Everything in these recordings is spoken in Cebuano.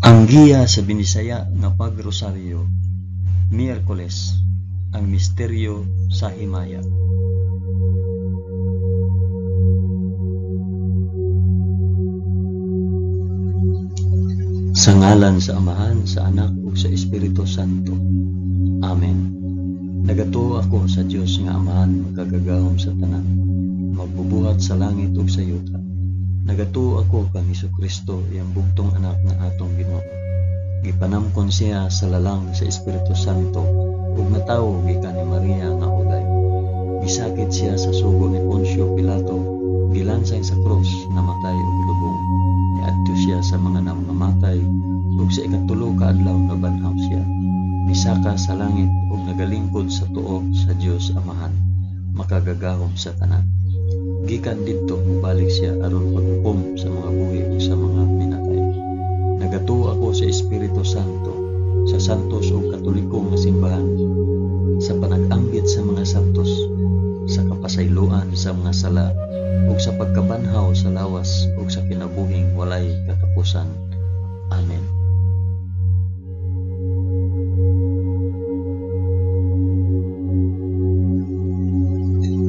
Ang giya sa Binisaya nga pagrosaryo, Miyerkules, ang misteryo sa himaya. Sa ngalan sa Amahan, sa Anak ug sa Espiritu Santo. Amen. Nagatuo ako sa Dios nga Amahan makagagahom sa tanan, magbubuhat sa langit ug sa yuta. Nagatuo ako kang Hesukristo, iyang bugtong anak nga atong Ginoo. Gipanamkon siya sa lalang sa Espiritu Santo ug natawo gikan ni Maria nga uday. Gisakit siya sa sugo ni Poncio Pilato, gilansay sa krus, namatay ug gilubong. Niadto siya sa mga namamatay ug sa ikatulo ka adlaw nabanhaw siya. Misaka sa langit ug nagalingkod sa tuo sa Dios Amahan, makagagahom sa tanan. Gikan didto mobalik siya aron paghukom sa mga buhi ug sa mga pinatay. Nagatuo ako sa Espiritu Santo, sa santos ug katoliko nga simbahan, sa panag-ambit sa mga santos, sa kapasayloan sa mga sala, ug sa pagkabanhaw sa lawas ug sa kinabuhing walay katapusan. Amen.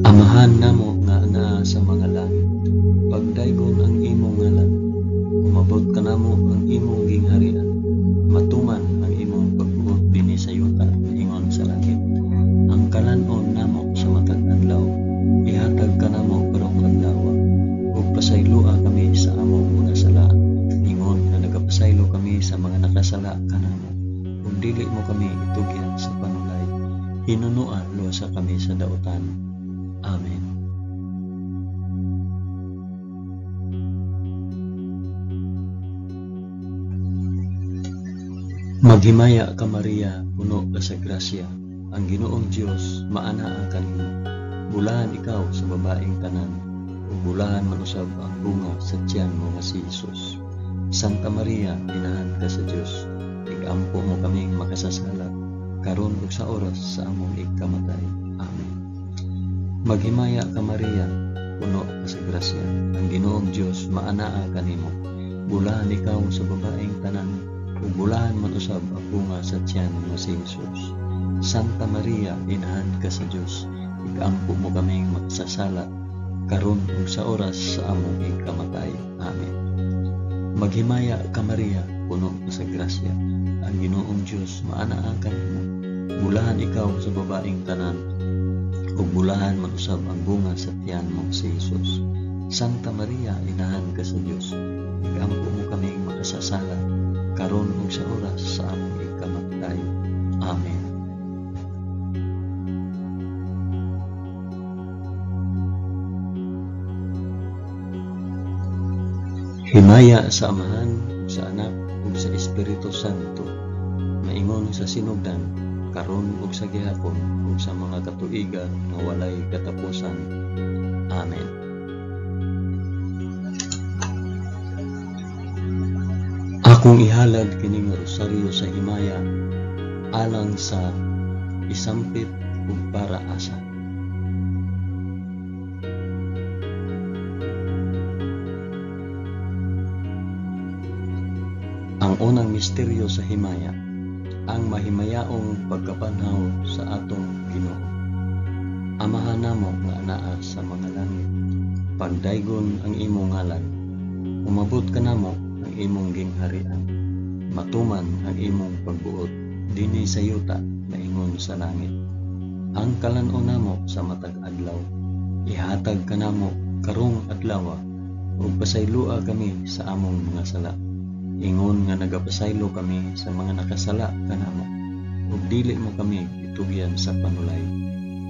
Amahan namo nga anaa sa mga langit, pagdaygon ang imong ngalan, umabot kanamo ang imong gingharian, matuman ang imong pagbuot dinhi sa yuta ingon sa langit. Ang kalan-on namo sa matag adlaw, ihatag kanamo karong adlaw, ug pasayloa kami sa among mga sala, ingon nga nagapasaylo kami sa mga nakasala kanamo, ug dili mo kami itugyan sa panulay, hinunoa luwasa kami sa dautan. Amen. Maghimaya ka Maria, puno ka sa grasya, ang Ginoong Dios maanaa kanimo. Bulahan ikaw sa babaeng tanan, ug bulahan man usab ang bunga sa tiyan mo nga si Jesus. Santa Maria, inahan ka sa Dios, igampo mo kaming makasasala, karon ug sa oras sa among ikamatay. Amen. Maghimaya ka Maria, puno ka sa grasya, ang Ginoong Dios maanaa kanimo. Bulahan ikaw sa babaeng tanan, ug bulahan man usab ang bunga sa tiyan mo si Jesus. Santa Maria, inahan ka sa Dios, ikampo mo kaming makasasala, karon ug sa oras sa among ikamatay. Amen. Maghimaya ka Maria, puno ka sa grasya, ang Ginoong Dios maanaa kanimo. Bulahan ikaw sa babaeng tanan, ug bulahan man usab ang bunga sa tiyan mo si Jesus. Santa Maria, inahan ka sa Dios, ikampo mo kaming makasasala, karon ug sa oras sa among ikamatay. Amen. Himaya sa Amahan, sa Anak, ug sa Espiritu Santo, maingon sa sinugdan, karon ug sa gihapon, ug sa mga katuigan nga walay katapusan. Amen. Akong ihalad kining rosaryo sa himaya alang sa isampit ug para asa. Ang unang misteryo sa himaya, ang mahimayaong pagkabanhaw sa atong Ginoo. Amahan namo nga anaa sa mga langit, pagdaygon ang imong ngalan, umabot kanamo ang imong gingharian, matuman ang imong pagbuot dinhi sa yuta maingon sa langit. Ang kalan-on namo sa matag adlaw, ihatag kanamo karong adlaw, ug pasayloa kami sa among mga sala, ingon nga nagapasaylo kami sa mga nakasala kanamo, ug dili mo kami itugyan sa panulay,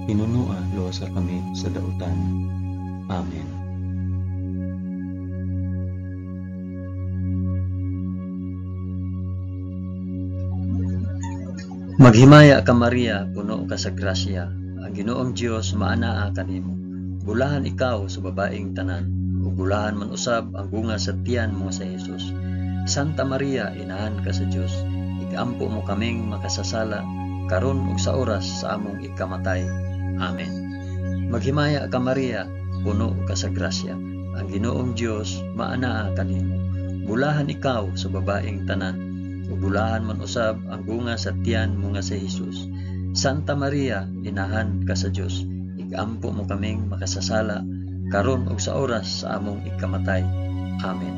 hinunoa luwasa kami sa dautan. Amen. Maghimaya ka Maria, puno ka sa grasya, ang Ginoong Dios maanaa kanimo. Bulahan ikaw sa babaeng tanan, ug bulahan man usab ang bunga sa tiyan mo sa Jesus. Santa Maria, inahan ka sa Dios, ikampo mo kaming makasasala, karon ug sa oras sa among ikamatay. Amen. Maghimaya ka Maria, puno ka sa grasya, ang Ginoong Dios maanaa kanimo. Bulahan ikaw sa babaeng tanan, ug bulahan man usab ang bunga sa tiyan mo nga si Hesus. Santa Maria, inahan ka sa Dios, igampo mo kaming makasasala karon ug sa oras sa among ikamatay. Amen.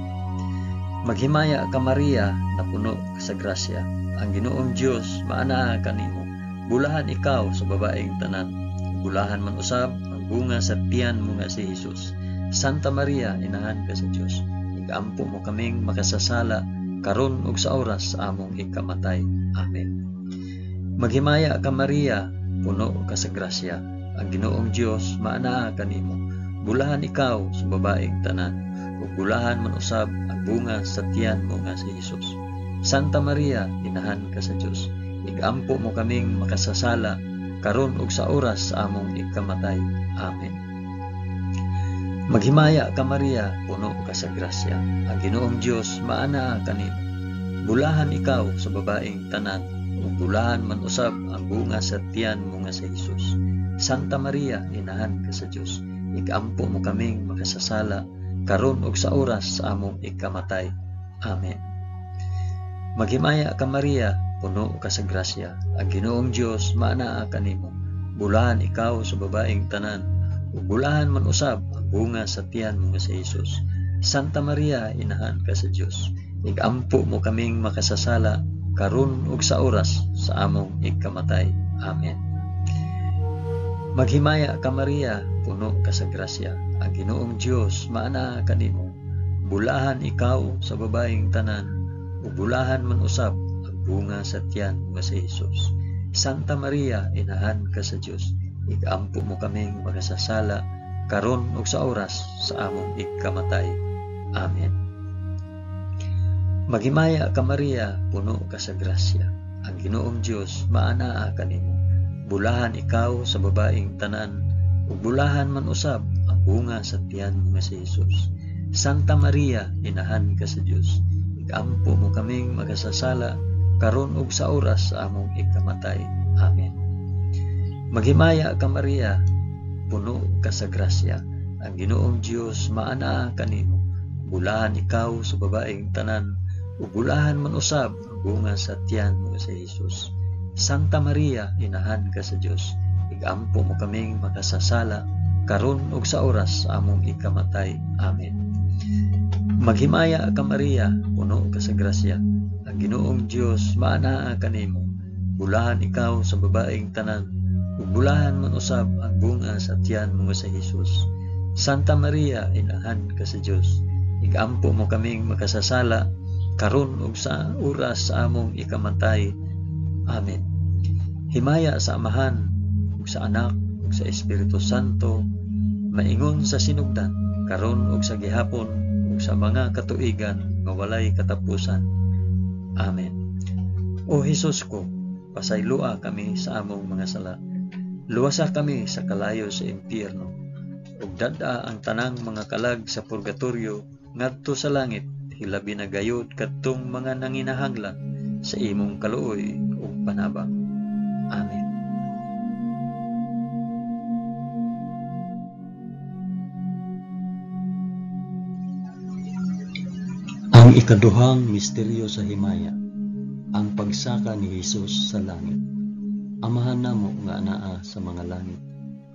Maghimaya ka Maria, napuno ka sa grasya. Ang Ginoong Dios maanaa kanimo. Bulahan ikaw sa babaeng tanan. Bulahan man usab ang bunga sa tiyan mo nga si Hesus. Santa Maria, inahan ka sa Dios, igampo mo kaming makasasala karon ug sa oras sa among ikamatay. Amen. Maghimaya ka Maria, puno ka sa grasya. Ang Ginoong Dios maanaa kanimo. Bulahan ikaw sa babaeng tanan, ug bulahan man usab ang bunga sa tiyan mo nga si Hesus. Santa Maria, inahan ka sa Dios, igampo mo kaming makasasala karon ug sa oras sa among ikamatay. Amen. Maghimaya ka Maria, puno ka sa grasya. Ang Ginoong Dios maanaa kanimo. Bulahan ikaw sa babaeng tanan, ug bulahan man usab ang bunga sa tiyan mo nga si Hesus. Santa Maria, inahan ka sa Dios, igampo mo kaming makasasala karon ug sa oras sa among ikamatay. Amen. Maghimaya ka Maria, puno ka sa grasya. Ang Ginoong Dios maanaa kanimo. Bulahan ikaw sa babaeng tanan, ug bulahan man usab ang bunga sa tiyan mo nga si Hesus. Santa Maria, inahan ka sa Dios, igampo mo kaming makasasala karon ug sa oras sa among ikamatay. Amen. Maghimaya ka Maria, puno ka sa grasya. Ang Ginoong Dios maanaa kanimo. Bulahan ikaw sa babaeng tanan, ug bulahan man usab ang bunga sa tiyan mo nga si Hesus. Santa Maria, inahan ka sa Dios, igampo mo kaming makasasala karon ug sa oras sa among ikamatay. Amen. Maghimaya ka Maria, puno ka sa grasya. Ang Ginoong Dios maanaa kanimo. Bulahan ikaw sa babaeng tanan, ug bulahan man usab ang bunga sa tiyan mo nga si Hesus. Santa Maria, inahan ka sa Dios, igampo mo kaming makasasala karon ug sa oras sa among ikamatay. Amen. Maghimaya ka Maria, puno ka sa grasya. Ang Ginoong Dios maanaa kanimo. Bulahan ikaw sa babaeng tanan, ug bulahan man usab ang bunga sa tiyan mo nga si Hesus. Santa Maria, inahan ka sa Dios, igampo mo kaming makasasala karon ug sa oras sa among ikamatay. Amen. Maghimaya ka Maria, puno ka sa grasya. Ang Ginoong Dios maanaa kanimo. Bulahan ikaw sa babaeng tanan, ug bulahan man usab ang bunga sa tiyan mo nga si Hesus. Santa Maria, inahan ka sa Dios, igampo mo kaming makasasala karon ug sa oras sa among ikamatay. Amen. Himaya sa Amahan ug sa Anak ug sa Espiritu Santo, maingon sa sinugdan, karon ug sa gihapon ug sa mga katuigan nga walay katapusan. Amen. O Hesus ko, pasayloa kami sa among mga sala. Luwasa kami sa kalayo sa impyerno, ug dad-a ang tanang mga kalag sa purgatorio ngadto sa langit, hilabi na gayud kadtong mga nanginahanglan sa imong kaluoy ug panabang. Amen. Ang ikaduhang misteryo sa himaya, ang pagsaka ni Hesus sa langit. Amahan namo nga anaa sa mga langit,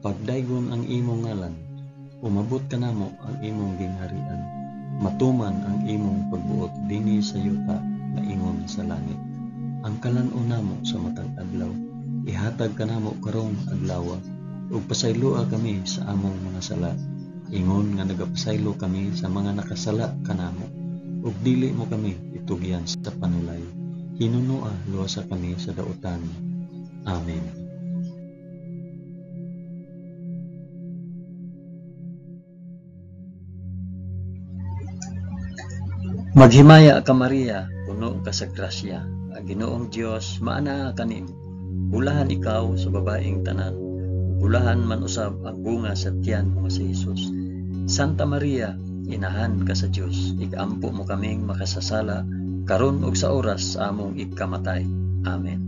pagdaygon ang imong ngalan, umabot kanamo ang imong gingharian, matuman ang imong pagbuot dinhi sa yuta maingon sa langit. Ang kalan-on namo sa matag adlaw, ihatag kanamo karong adlawa, ug pasayloa kami sa among mga sala, ingon nga nagapasaylo kami sa mga nakasala kanamo, ug dili mo kami itugyan sa panulay. Hinunoa luwasa kami sa dautan. Amen. Maghimaya ka Maria, puno ka sa grasya. Ang Ginoong Dios maanaa kanimo. Bulahan ikaw sa babaeng tanan, bulahan man usab ang bunga sa tiyan mo nga si Hesus. Santa Maria, inahan ka sa Dios, igampo mo kaming makasasala karon ug sa oras sa among ikamatay. Amen.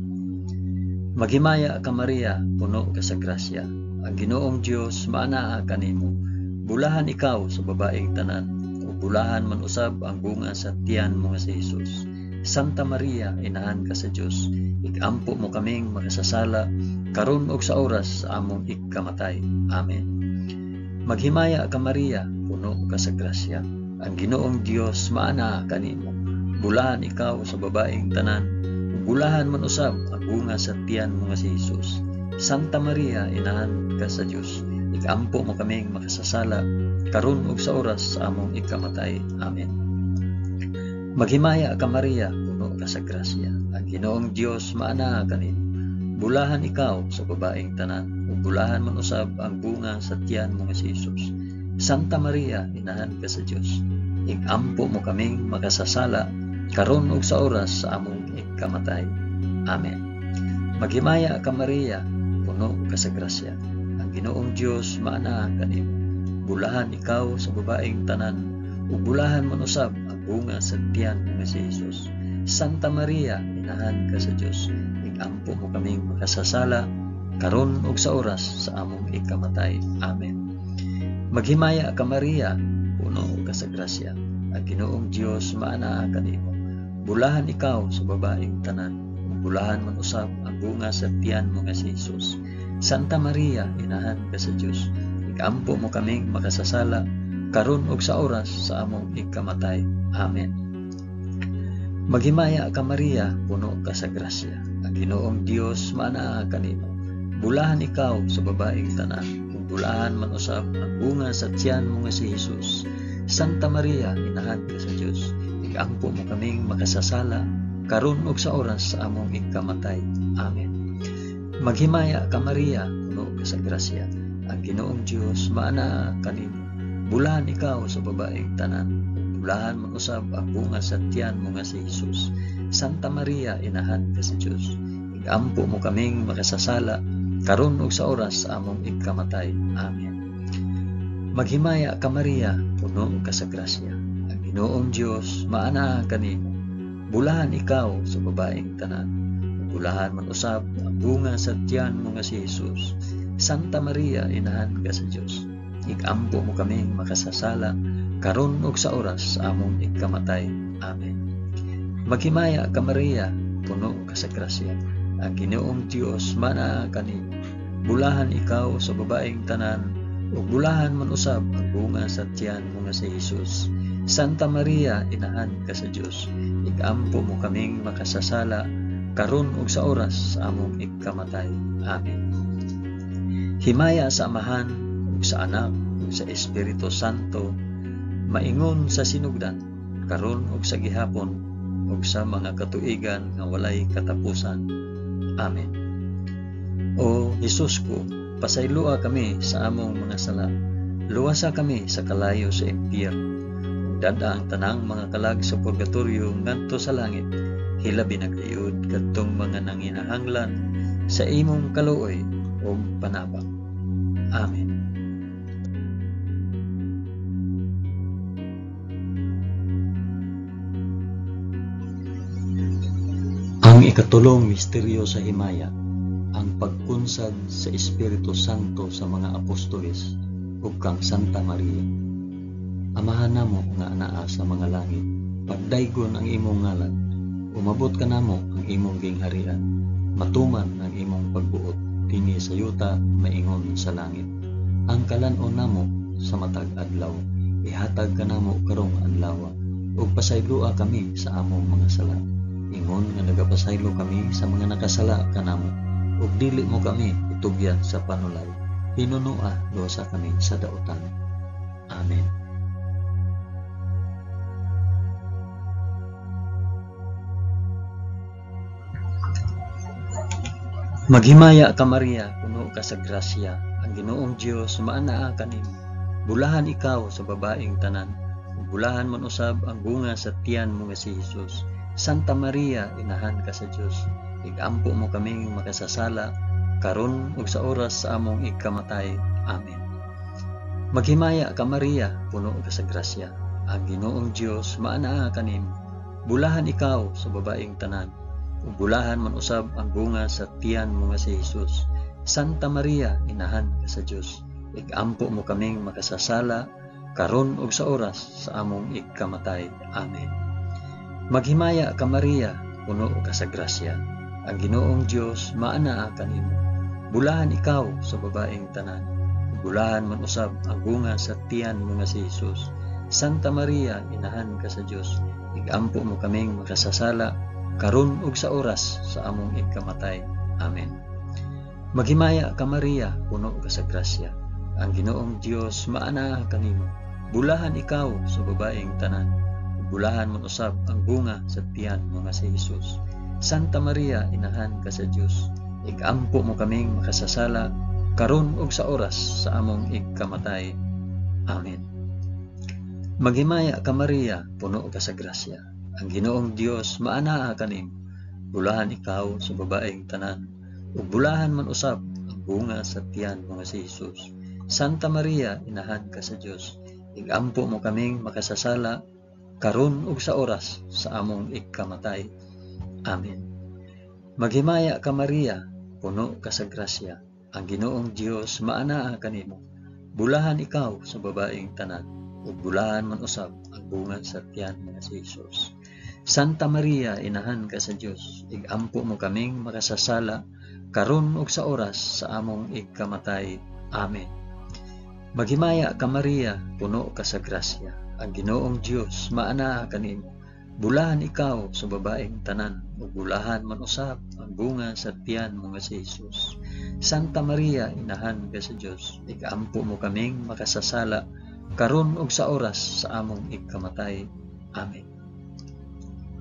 Maghimaya ka Maria, puno ka sa grasya. Ang Ginoong Dios maanaa kanimo. Bulahan ikaw sa babaeng tanan, ug bulahan man usab ang bunga sa tiyan mo nga si Hesus. Santa Maria, inahan ka sa Dios, ikampo mo kaming makasasala karon ug sa oras sa among ikamatay. Amen. Maghimaya ka Maria, puno ka sa grasya. Ang Ginoong Dios maanaa kanimo. Bulahan ikaw sa babaeng tanan, ug bulahan man usab ang bunga sa tiyan mo nga si Hesus. Santa Maria, inahan ka sa Dios, ikampo mo kaming makasasala karon ug sa oras sa among ikamatay. Amen. Maghimaya ka Maria, puno ka sa grasya. Ang Ginoong Dios maanaa kanimo. Bulahan ikaw sa babaeng tanan, ug bulahan man usab ang bunga sa tiyan mo nga si Hesus. Santa Maria, inahan ka sa Dios, ikampo mo kaming makasasala karon ug sa oras sa among ikamatay. Amen. Maghimaya ka Maria, puno ka sa grasya. Ang Ginoong Dios maanaa kanimo. Bulahan ikaw sa babaeng tanan, ug bulahan man usab ang bunga sa tiyan mo nga si Hesus. Santa Maria, inahan ka sa Dios, ikampo mo kaming makasasala karon ug sa oras sa among ikamatay. Amen. Maghimaya ka Maria, puno ka sa grasya. Ang Ginoong Dios maanaa kanimo. Bulahan ikaw sa babaeng tanan, ug bulahan man usab ang bunga sa tiyan mo nga si Hesus. Santa Maria, inahan ka sa Dios, ikampo mo kaming makasasala karon ug sa oras sa among ikamatay. Amen. Maghimaya ka Maria, puno ka sa grasya. Ang Ginoong Dios maanaa kanimo. Bulahan ikaw sa babaeng tanan, ug bulahan man usab ang bunga sa tiyan mo nga si Hesus. Santa Maria, inahan ka sa Dios, ikampo mo kaming makasasala karon ug sa oras sa among ikamatay. Amen. Maghimaya ka Maria, puno ka sa grasya. Ang Ginoong Dios maanaa kanimo. Bulahan ikaw sa babaeng tanan, ug bulahan man usab ang bunga sa tiyan mo nga si Hesus. Santa Maria, inahan ka sa Dios, ikampo mo kaming makasasala karon ug sa oras sa among ikamatay. Amen. Maghimaya ka Maria, puno ka sa grasya. Ang Ginoong Dios maanaa kanimo. Bulahan ikaw sa babaeng tanan, ug bulahan man usab ang bunga sa tiyan mo nga si Hesus. Santa Maria, inahan ka sa Dios, ikampo mo kaming makasasala karon ug sa oras sa among ikamatay. Amen. Maghimaya ka Maria, puno ka sa grasya. Ang Ginoong Dios maanaa kanimo. Bulahan ikaw sa babaeng tanan, ug bulahan man usab ang bunga sa tiyan mo nga si Hesus. Santa Maria, inahan ka sa Dios, ikampo mo kaming makasasala karon ug sa oras sa among ikamatay. Amen. Himaya sa Amahan ug sa Anak ug sa Espiritu Santo, maingon sa sinugdan, karon ug sa gihapon ug sa mga katuigan nga walay katapusan. Amen. O Hesus ko, pasayloa kami sa among mga sala. Luwasa kami sa kalayo sa impyerno. Ug dad-a ang tanang mga kalag sa purgatorio ngadto sa langit. Hilabi na gayud kadtong mga nanginahanglan sa imong kaluoy ug panabang. Amen. Ang ikatulong misteryo sa himaya, ang pagkunsad sa Espiritu Santo sa mga apostoles ug kang Santa Maria. Amahan namo nga anaa sa mga langit, pagdaygon ang imong ngalan, umabot kanamo ang imong gingharian, matuman ang imong pagbuot dinhi sa yuta maingon sa langit. Ang kalan-on namo sa matag adlaw, ihatag kanamo karong adlaw, ug pasayloa kami sa among mga sala, ingon nga nagapasaylo kami sa mga nakasala kanamo, ug dili mo kami itugyan sa panulay, hinunoa luwasa kami sa dautan. Amen. Maghimaya ka Maria, puno ka sa grasya, ang Ginoong Dios maanaa kanimo. Bulahan ikaw sa babaeng tanan, ug bulahan man usab ang bunga sa tiyan mo nga si Hesus. Santa Maria, inahan ka sa Dios, igampo mo kaming makasasala karon ug sa oras sa among ikamatay. Amen. Maghimaya ka Maria, puno ka sa grasya, ang Ginoong Dios maanaa kanimo. Bulahan ikaw sa babaeng tanan, ug bulahan man usab ang bunga sa tiyan mo nga si Hesus. Santa Maria, inahan ka sa Dios, igampo mo kaming makasasala karon ug sa oras sa among ikamatay. Amen. Maghimaya ka Maria, puno ka sa grasya. Ang Ginoong Dios maanaa kanimo. Bulahan ikaw sa babaeng tanan. Bulahan man usab ang bunga sa tiyan mo nga si Jesus. Santa Maria, inahan ka sa Dios, igampo mo kaming makasasala karon ug sa oras sa among ikamatay. Amen. Maghimaya ka Maria, puno ka sa grasya. Ang Ginoong Dios maanaa kanimo. Bulahan ikaw sa babaeng tanan. Bulahan man usab ang bunga sa tiyan mo nga si Jesus. Santa Maria, inahan ka sa Dios, igampo mo kaming makasasala karon ug sa oras sa among ikamatay. Amen. Maghimaya ka Maria, puno ka sa grasya. Ang Ginoong Dios maanaa kanimo. Bulahan ikaw sa babaeng tanan, ug bulahan man usab ang bunga sa tiyan mo nga si Jesus. Santa Maria, inahan ka sa Dios, igampo mo kaming makasasala karon ug sa oras sa among ikamatay. Amen. Maghimaya ka Maria, puno ka sa grasya. Ang Ginoong Dios maanaa kanimo. Bulahan ikaw sa babaeng tanan, ug bulahan man usab ang bunga sa tiyan mo nga si Jesus. Santa Maria, inahan ka sa Dios, igampo mo kaming makasasala karon ug sa oras sa among ikamatay. Amen. Maghimaya ka Maria, puno ka sa grasya. Ang Ginoong Dios maanaa kanimo. Bulahan ikaw sa babaeng tanan, ug bulahan man usab ang bunga sa tiyan mo nga si Jesus. Santa Maria, inahan ka sa Dios, igampo mo kaming makasasala karon ug sa oras sa among ikamatay. Amen.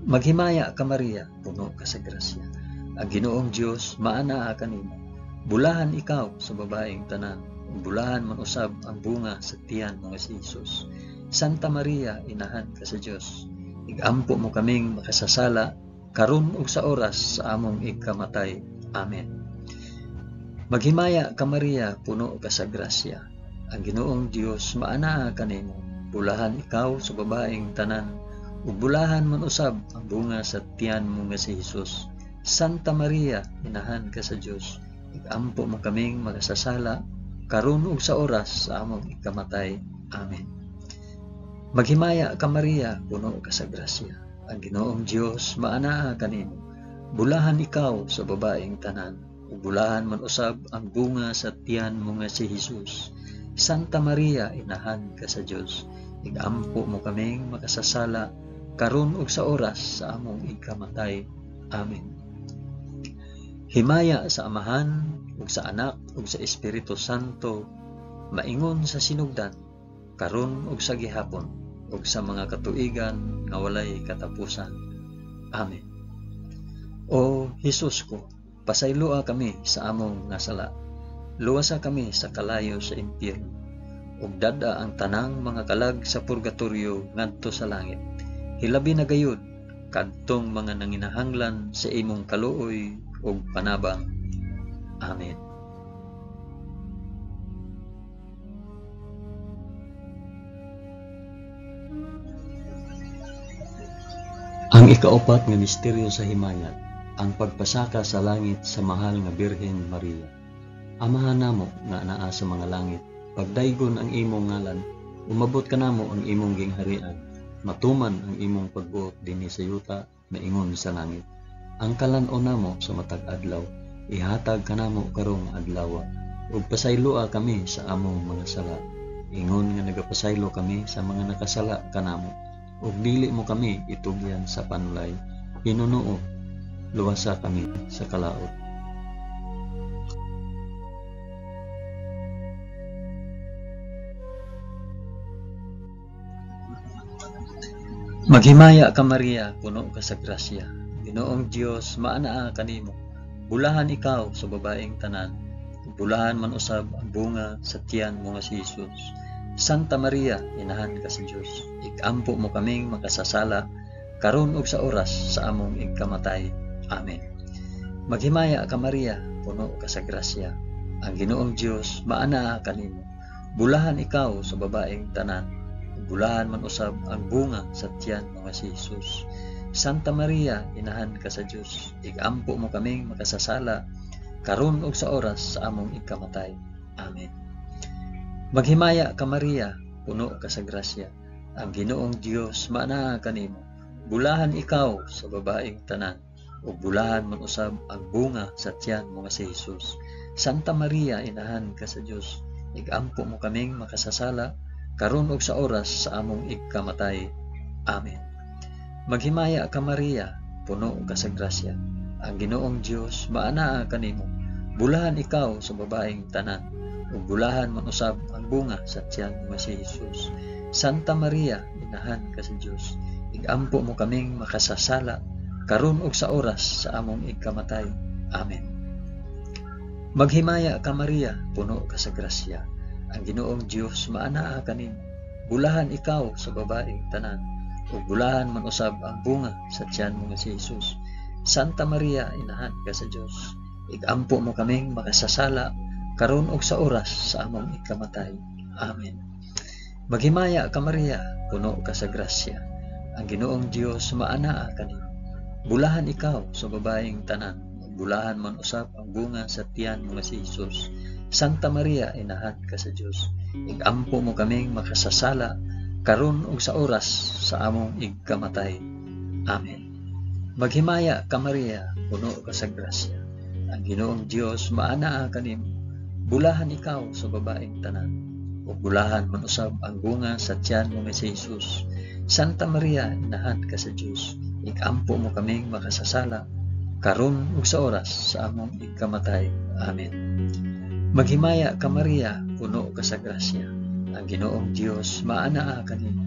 Maghimaya ka Maria, puno ka sa grasya. Ang Ginoong Dios maanaa kanimo. Bulahan ikaw sa babaeng tanan, ug bulahan man usab ang bunga sa tiyan mo nga si Jesus. Santa Maria, inahan ka sa Dios, igampo mo kaming makasasala karon ug sa oras sa among ikamatay. Amen. Maghimaya ka Maria, puno ka sa grasya. Ang Ginoong Dios maanaa kanimo. Bulahan ikaw sa babaeng tanan, ug bulahan man usab ang bunga sa tiyan mo nga si Jesus. Santa Maria, inahan ka sa Dios, igampo mo kaming makasasala karon ug sa oras sa among ikamatay. Amen. Maghimaya ka Maria, puno ka sa grasya. Ang Ginoong Dios maanaa kanimo. Bulahan ikaw sa babaeng tanan, ug bulahan man usab ang bunga sa tiyan mo nga si Jesus. Santa Maria, inahan ka sa Dios, igampo mo kaming makasasala karon ug sa oras sa among ikamatay. Amen. Himaya sa Amahan ug sa Anak ug sa Espiritu Santo, maingon sa sinugdan, karon ug sa gihapon, ug sa mga katuigan nga walay katapusan. Amen. O Hesus ko, pasayloa kami sa among nga sala. Luwasa kami sa kalayo sa impyerno, ug dad-a ang tanang mga kalag sa purgatorio ngadto sa langit. Hilabi na gayud kadtong mga nanginahanglan sa imong kaluoy ug panabang. Amen. Ang ikaupat nga misteryo sa himaya, ang pagpasaka sa langit sa mahal nga Birhen Maria. Amahan namo nga anaa sa mga langit, pagdaygon ang imong ngalan, umabot kanamo ang imong gingharian, matuman ang imong pagbuot dinhi sa yuta maingon sa langit. Ang kalan-on namo sa matag adlaw, ihatag kanamo karong adlaw, ug pasayloa kami sa among mga sala, ingon nga nagapasaylo kami sa mga nakasala kanamo, ug dili mo kami itugyan sa panulay, hinunuo, luwasa kami sa kalaot. Maghimaya ka Maria, puno ka sa grasya. Ginoong Dios maanaa kanimo. Bulahan ikaw sa babaeng tanan, bulahan man usab ang bunga sa tiyan mo nga si Jesus. Santa Maria, inahan ka sa Dios, ikampo mo kaming makasasala karon ug sa oras sa among ikamatay. Amen. Maghimaya ka Maria, puno ka sa grasya. Ang Ginoong Dios maanaa kanimo. Bulahan ikaw sa babaeng tanan, bulahan man usab ang bunga sa tiyan mo nga si Jesus. Santa Maria, inahan ka sa Dios, igampo mo kaming makasasala karon ug sa oras sa among ikamatay. Amen. Maghimaya ka Maria, puno ka sa grasya. Ang Ginoong Dios maanaa kanimo. Bulahan ikaw sa babaeng tanan, ug bulahan man usab ang bunga sa tiyan mo nga si Jesus. Santa Maria, inahan ka sa Dios, igampo mo kaming makasasala, karon ug sa oras sa among igkamatay. Amen. Maghimaya ka Maria, puno ka sa grasya. Ang Ginoong Dios maanaa kanimo. Bulahan ikaw sa babaeng tanan, ug bulahan man usab ang bunga sa tiyan mo nga si Jesus. Santa Maria, inahan ka sa Dios, igampo mo kaming makasasala, karon ug sa oras sa among igkamatay. Amen. Maghimaya ka Maria, puno ka sa grasya. Ang Ginoong Dios maanaa kanimo. Bulahan ikaw sa babaeng tanan, ug bulahan man usab ang bunga sa tiyan mo nga si Jesus. Santa Maria, inahan ka sa Dios, igampo mo kaming makasasala, karon ug sa oras sa among ikamatay. Amen. Maghimaya ka Maria, puno ka sa grasya. Ang Ginoong Dios maanaa kanimo. Bulahan ikaw sa babaeng tanan, ug bulahan man usab ang bunga sa tiyan mo nga si Jesus. Santa Maria, inahan ka sa Dios, igampo mo kaming makasasala, karon ug sa oras sa among igkamatay. Amen. Maghimaya ka Maria, puno ka sa grasya. Ang Ginoong Dios maanaa kanimo. Bulahan ikaw sa babaeng tanan, ug bulahan man usab ang bunga sa tiyan mo nga si Jesus. Santa Maria, inahan ka sa Dios, igampo mo kaming makasasala, karon ug sa oras sa among igkamatay. Amen. Maghimaya ka Maria, puno ka sa grasya. Ang Ginoong Dios maanaa kanimo.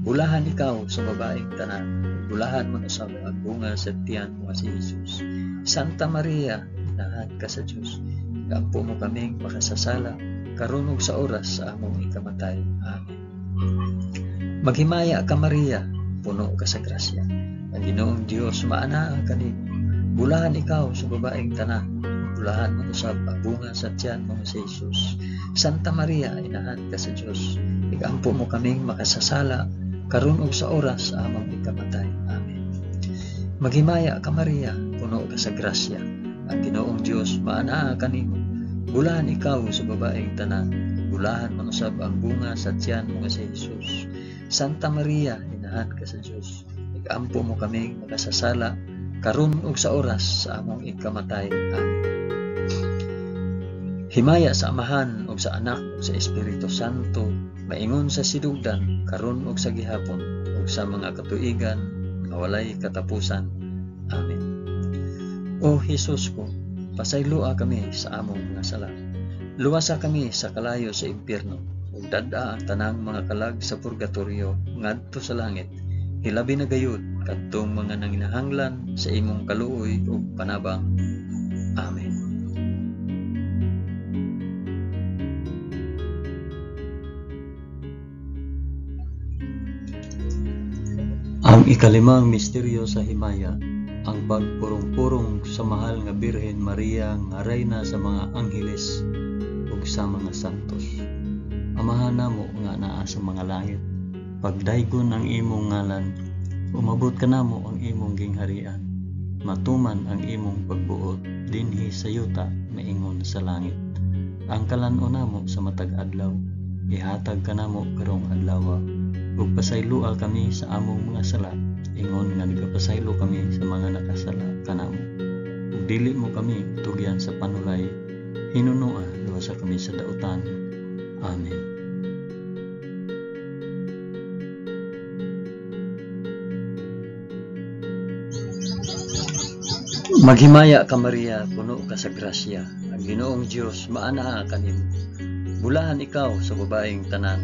Bulahan ikaw sa babaeng tanan, ug bulahan man usab ang bunga sa tiyan mo nga si Jesus. Santa Maria, inahan ka sa Dios, igampo mo kaming makasasala, karon ug sa oras sa among ikamatay. Amen. Maghimaya ka Maria, puno ka sa grasya. Ang Ginoong Dios maanaa kanimo. Bulahan ikaw sa babaeng tanan, bulahan man usab ang bunga sa tiyan mo nga si Jesus. Santa Maria, inahan ka sa Dios, igampo mo kaming makasasala, karon ug sa oras sa among ikamatay. Amen. Maghimaya ka Maria, puno ka sa grasya. Ang Ginoong Dios maanaa kanimo. Bulahan ikaw sa babaeng tanan, bulahan man usab ang bunga sa tiyan mo nga si Jesus. Santa Maria, inahan ka sa Dios, igampo mo kaming makasasala, karon ug sa oras sa among ikamatay. Amen. Himaya sa Amahan ug sa Anak ug sa Espiritu Santo, maingon sa sinugdan, karon ug sa gihapon, ug sa mga katuigan nga walay katapusan. Amen. O Hesus ko, pasayloa kami sa among mga sala. Luwasa kami sa kalayo sa impyerno, ug dad-a ang tanang mga kalag sa purgatorio ngadto sa langit. Hilabi na gayud kadtong mga nanginahanglan sa imong kaluoy ug panabang. Amen. Ang ikalimang misteryo sa himaya, ang pagpurong-purong sa mahal nga Birhen Maria nga reyna sa mga angheles ug sa mga santos. Amahan namo nga naa sa mga langit, pagdaygon ang imong ngalan, umabot kanamo ang imong gingharian, matuman ang imong pagbuot dinhi sa yuta maingon sa langit. Ang kalan-on namo sa matag adlaw, ihatag kanamo karong adlaw, ug pasayloa kami sa among mga sala, ingon nga nagapasaylo kami sa mga nakasala kanamo. Ug dili mo kami tugyan sa panulay, hinunoa luwasa kami sa dautan. Amen. Maghimaya ka Maria, puno ka sa grasya. Ang Ginoong Dios maanaa kanimo. Bulahan ikaw sa babaeng tanan,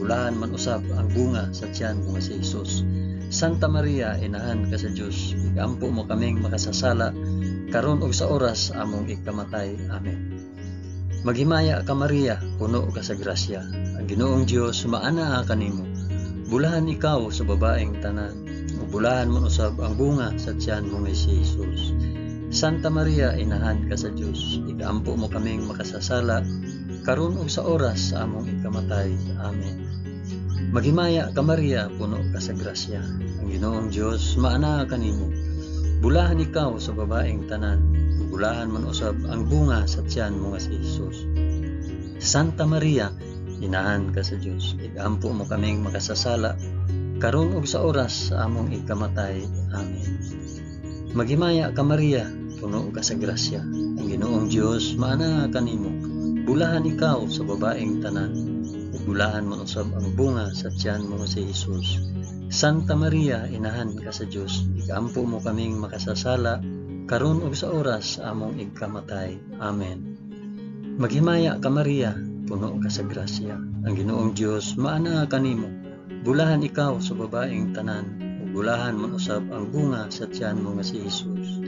bulahan man usab ang bunga sa tiyan mo nga si Jesus. Santa Maria, inahan ka sa Dios, igampo mo kaming makasasala, karon ug sa oras among ikamatay. Amen. Maghimaya ka Maria, puno ka sa grasya. Ang Ginoong Dios maanaa kanimo. Bulahan ikaw sa babaeng tanan, ug bulahan man usab ang bunga sa tiyan mo nga si Jesus. Santa Maria, inahan ka sa Dios, igampo mo kaming makasasala, karon ug sa oras sa among ikamatay. Amen. Maghimaya ka Maria, puno ka sa grasya. Ang Ginoong Dios maanaa kanimo. Bulahan ikaw sa babaeng tanan, ug bulahan man usab ang bunga sa tiyan mo nga si Jesus. Santa Maria, inahan ka sa Dios, igampo mo kaming makasasala, karon ug sa oras sa among ikamatay. Amen. Maghimaya ka Maria, puno ka sa grasya, ang Ginoong Dios maanaa kanimo. Bulahan ikaw sa babaeng tanan, ug bulahan man usab ang bunga sa tiyan mo si Jesus. Santa Maria, inahan ka sa Dios, ikampo mo kaming makasasala, karon ug sa oras sa among ikamatay. Amen. Maghimaya ka Maria, puno ka sa grasya, ang Ginoong Dios maanaa kanimo. Bulahan ikaw sa babaeng tanan, ug bulahan man usab ang bunga sa tiyan mo nga si Jesus.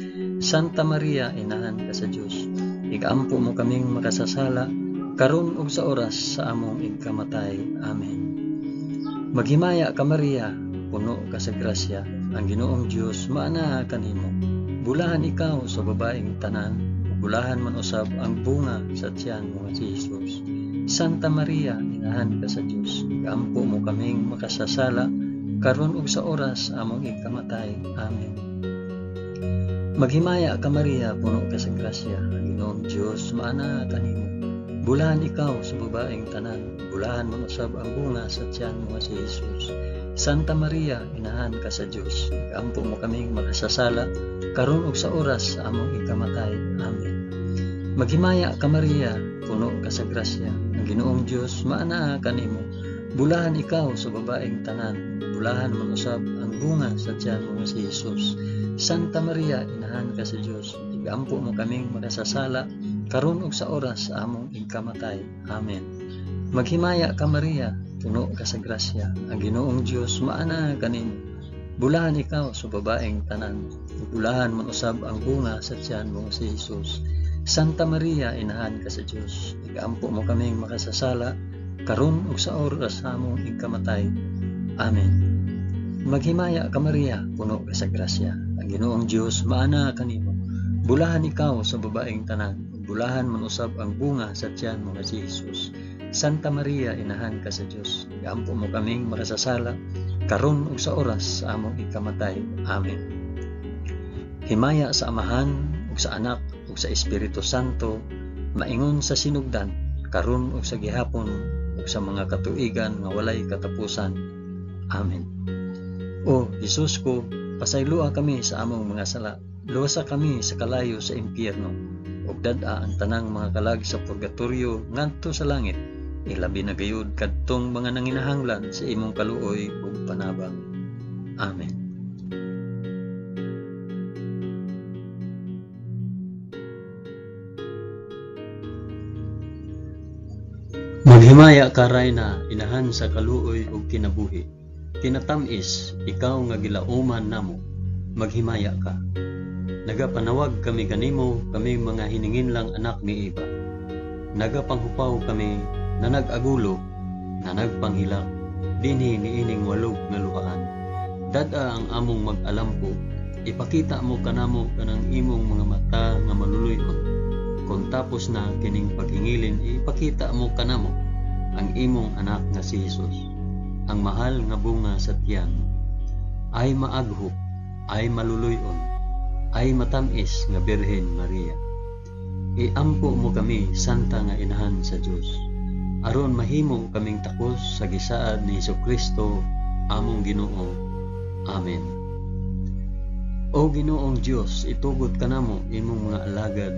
Santa Maria, inahan ka sa Dios, ikampo mo kaming makasasala, karon ug sa oras sa among ikamatay. Amen. Maghimaya ka Maria, puno ka sa grasya, ang Ginoong Dios maanaa kanimo. Bulahan ikaw sa babaeng tanan, ug bulahan man usab ang bunga sa tiyan mo nga si Jesus. Santa Maria, inahan ka sa Dios, ikampo mo kaming makasasala, karon ug sa oras among ikamatay. Amen. Maghimaya ka Maria, puno ka sa grasya, ang Ginoong Dios maanaa kanimo. Bulahan ikaw sa babaeng tanan, bulahan man usab ang bunga sa tiyan mo nga si Jesus. Santa Maria, inahan ka sa Dios, ikampo mo kaming makasasala, karon ug sa oras sa among ikamatay. Amen. Maghimaya ka Maria, puno ka sa grasya, ang Ginoong Dios maanaa kanimo. Bulahan ikaw sa babaeng tanan, bulahan man usab ang bunga sa tiyan mo nga si Jesus. Santa Maria, inahan ka sa Dios, igampo mo kaming makasasala, karon ug sa oras sa among ikamatay. Amen. Maghimaya ka Maria, puno ka sa grasya, ang Ginoong Dios maanaa kanimo. Bulahan ikaw sa babaeng tanan, bulahan man usab ang bunga sa tiyan mo nga si Jesus. Santa Maria, inahan ka sa Dios, igampo mo kaming makasasala, karon ug sa oras sa among ikamatay. Amen. Maghimaya ka Maria, puno ka sa grasya, ang Ginoong Dios maanaa kanimo. Bulahan ikaw sa babaeng tanan, bulahan man usab ang bunga sa tiyan mo nga si Jesus. Santa Maria, inahan ka sa Dios, igampo mo kaming makasasala, karon ug sa oras sa among ikamatay. Amen. Himaya sa Amahan ug sa Anak ug sa Espiritu Santo, maingon sa sinugdan, karon ug sa gihapon ug sa mga katuigan nga walay katapusan. Amen. O Jesus ko, pasayloa kami sa among mga sala, luwasa kami sa kalayo sa impyerno, ug dad-a ang tanang mga kalag sa purgatorio ngadto sa langit, ilabi na gayud kadtong mga nanginahanglan sa imong kaluoy ug panabang. Amen. Maghimaya ka Rayna, inahan sa kaluoy ug kinabuhi. Kinatam-is, ikaw nga gilauman namo, maghimaya ka. Nagapanawag kami kanimo, kami mga hininginlang anak ni Eva. Nagapanghupaw kami na nag-agulo, na nagpanghilak, dinhi niining walog nga luhaan. Dad-a ang among mag-alampo, ipakita mo kanamo kanang imong mga mata nga maluluy-on. Kung tapos na kining paghingilin, ipakita mo kanamo ang imong anak nga si Jesus, ang mahal nga bunga sa tiyan. Ay maaghop, ay maluluy-on, ay matamis nga Birhen Maria. Iampo mo kami, Santa nga Inahan sa Dios, aron mahimo kaming takos sa gisaad ni Hesukristo among Ginoo. Amen. O Ginoong Dios, itugot kanamo imong mga alagad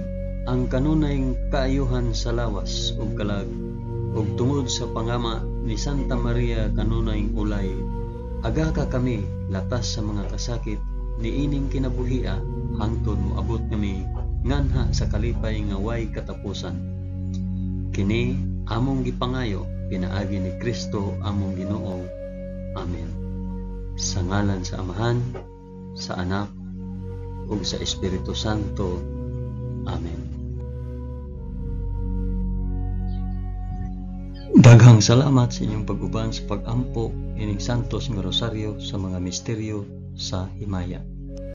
ang kanunay kaayuhan sa lawas ug kalag, ug tungod sa pangama ni Santa Maria kanunay ulay, aga ka kami latas sa mga kasakit niining kinabuhia hangtod moabot kami nganha sa kalipay nga way katapusan. Kini among gipangayo pinaagi ni Kristo among Ginoo. Amen. Sa ngalan sa Amahan, sa Anak, ug sa Espiritu Santo. Amen. Daghang salamat sa inyong pag-uban sa pag-ampo ining Santos nga Rosaryo sa mga misteryo sa himaya.